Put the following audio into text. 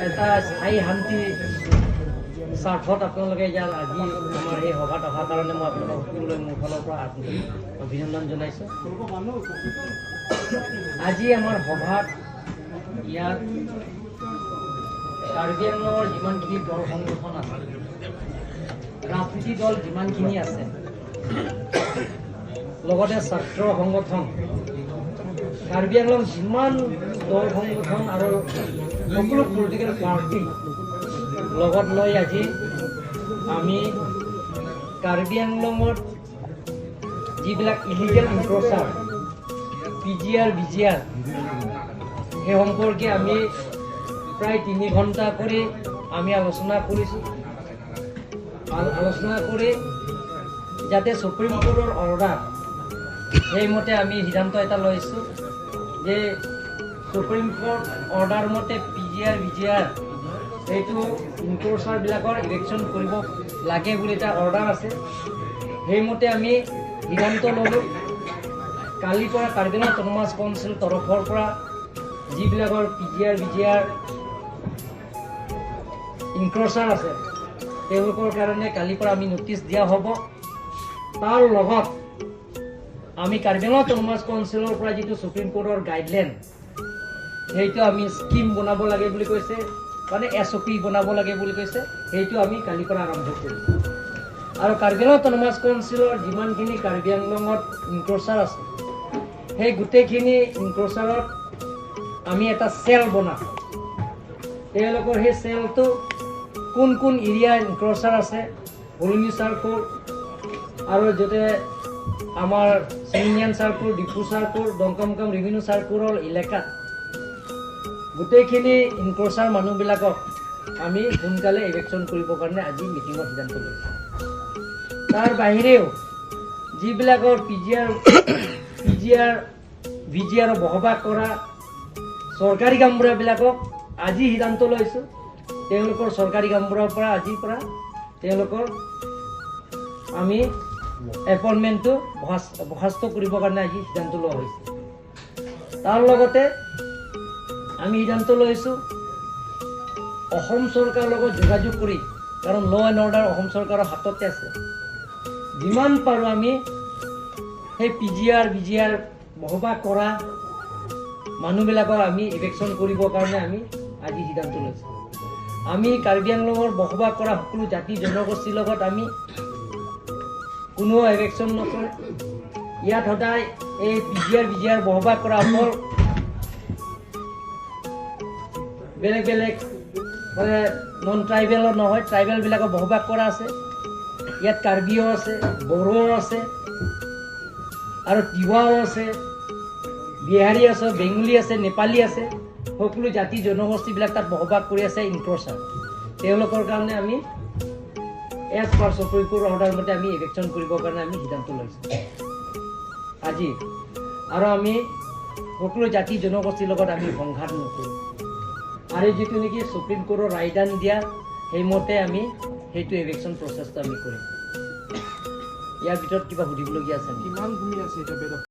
এটা স্থায়ী শান্তি স্বাৰ্থত আপোনালোকে ইয়াত আজি আমাৰ এই সভাত অহাৰ কাৰণে মই আপোনালোকক সকলোলৈ মোৰ ফালৰ পৰা আন্তৰিক অভিনন্দন জনাইছোঁ। আজি আমাৰ সভাত ইয়াত কাৰ্বি আংলঙৰ যিমানখিনি দল সংগঠন আছে, ৰাজনীতি দল যিমানখিনি আছে, লগতে ছাত্ৰ সংগঠন, কাৰ্বি আংলং যিমান দল সংগঠন আৰু সকলো পলিটিকেল পাৰ্টি লগত লৈ আজি আমি কাৰ্বি আংলঙত যিবিলাক ইলিগেল ইনক্ৰচাৰ, পিজিআৰ, বিজিআৰ, সেই সম্পৰ্কে আমি প্ৰায় 3 ঘণ্টা কৰি আমি আলোচনা কৰিছোঁ। আলোচনা কৰি যাতে সুপ্ৰিম কোৰ্টৰ অৰ্ডাৰ সেইমতে আমি সিদ্ধান্ত এটা লৈছোঁ যে সুপ্ৰিম কোৰ্ট অৰ্ডাৰ মতে পিজিআৰ, বিজিআৰ সেইটো ইনক্ৰচাৰবিলাকৰ ইভিকশ্যন কৰিব লাগে বুলি এটা অৰ্ডাৰ আছে। সেইমতে আমি সিদ্ধান্ত ল'লোঁ, কালিৰ পৰা কাৰ্বি আংলং অট'নমাছ কাউন্সিল তৰফৰ পৰা যিবিলাকৰ পিজিআৰ, বিজিআৰ ইনক্ৰচাৰ আছে, তেওঁলোকৰ কাৰণে কালিৰ পৰা আমি নটিচ দিয়া হ'ব। তাৰ লগত আমি কাৰ্বি আংলং অট'নমাছ কাউন্সিলৰ পৰা যিটো সুপ্ৰিম কোৰ্টৰ গাইডলাইন, সেইটো আমি স্কিম বনাব লাগে বুলি কৈছে, মানে এছঅ'পি বনাব লাগে বুলি কৈছে, সেইটো আমি কালিৰ পৰা আৰম্ভ কৰিম। আৰু কাৰ্বি আংলং অট'নমাছ কাউন্সিলৰ যিমানখিনি কাৰ্বি আংলঙত ইনক্ৰচাৰ আছে, সেই গোটেইখিনি ইনক্ৰচাৰত আমি এটা চেল বনাম। তেওঁলোকৰ সেই চেলটো কোন কোন এৰিয়া ইনক্ৰচাৰ আছে, হলুনি চাৰ্কল আৰু য'তে আমাৰ চিমিনিয়ান circle, Diphu circle, Dongkamokam revenue চাৰ্কলৰ এলেকাত গোটেইখিনি ইনক্ৰচাৰ মানুহবিলাকক আমি সোনকালে ইভিকশ্যন কৰিবৰ কাৰণে আজি মিটিঙত সিদ্ধান্ত লৈছোঁ। তাৰ বাহিৰেও যিবিলাকৰ পিজিআৰ, বিজিআৰৰ বসবাস কৰা চৰকাৰী গাঁওবুঢ়াবিলাকক আজি সিদ্ধান্ত লৈছোঁ, তেওঁলোকৰ চৰকাৰী গাঁওবুঢ়াৰ পৰা আজিৰ পৰা তেওঁলোকৰ আমি এপইণ্টমেণ্টটো বৰ্খাস্ত কৰিবৰ কাৰণে আজি সিদ্ধান্ত লোৱা হৈছে। তাৰ লগতে আমি সিদ্ধান্ত লৈছোঁ অসম চৰকাৰৰ লগত যোগাযোগ কৰি, কাৰণ ল এণ্ড অৰ্ডাৰ অসম চৰকাৰৰ হাততে আছে, যিমান পাৰোঁ আমি সেই পিজিআৰ, বিজিআৰ বসবাস কৰা মানুহবিলাকৰ আমি ইভিকশ্যন কৰিবৰ কাৰণে আমি আজি সিদ্ধান্ত লৈছোঁ। আমি কাৰ্বি আংলঙৰ বসবাস কৰা সকলো জাতি জনগোষ্ঠীৰ লগত আমি কোনো ইভিকশ্যন নকৰে। ইয়াত সদায় এই পিজিআৰ, বিজিআৰ বসবাস কৰা অকল বেলেগ বেলেগ মানে নন ট্ৰাইবেলৰ নহয়, ট্ৰাইবেলবিলাকৰ বসবাস কৰা আছে। ইয়াত কাৰ্বিও আছে, বড়োও আছে আৰু তিৱাও আছে, বিহাৰী আছে, বেংগলী আছে, নেপালী আছে, সকলো জাতি জনগোষ্ঠীবিলাক তাত বসবাস কৰি আছে ইনক্ৰচাৰ। তেওঁলোকৰ কাৰণে আমি as per supreme court order মতে আমি ইভিকশ্যন কৰিবৰ কাৰণে আমি সিদ্ধান্ত লৈছোঁ আজি। আৰু আমি সকলো জাতি জনগোষ্ঠীৰ লগত আমি সংঘাত নকৰোঁ আৰু যিটো নেকি সুপ্ৰিম কোৰ্টৰ ৰায়দান দিয়া, সেইমতে আমি সেইটো ইভিকশ্যন প্ৰচেছটো আমি কৰিম। ইয়াৰ ভিতৰত কিবা সুধিবলগীয়া আছে নেকি? কিমান ভূমি আছে এতিয়া বেদখল?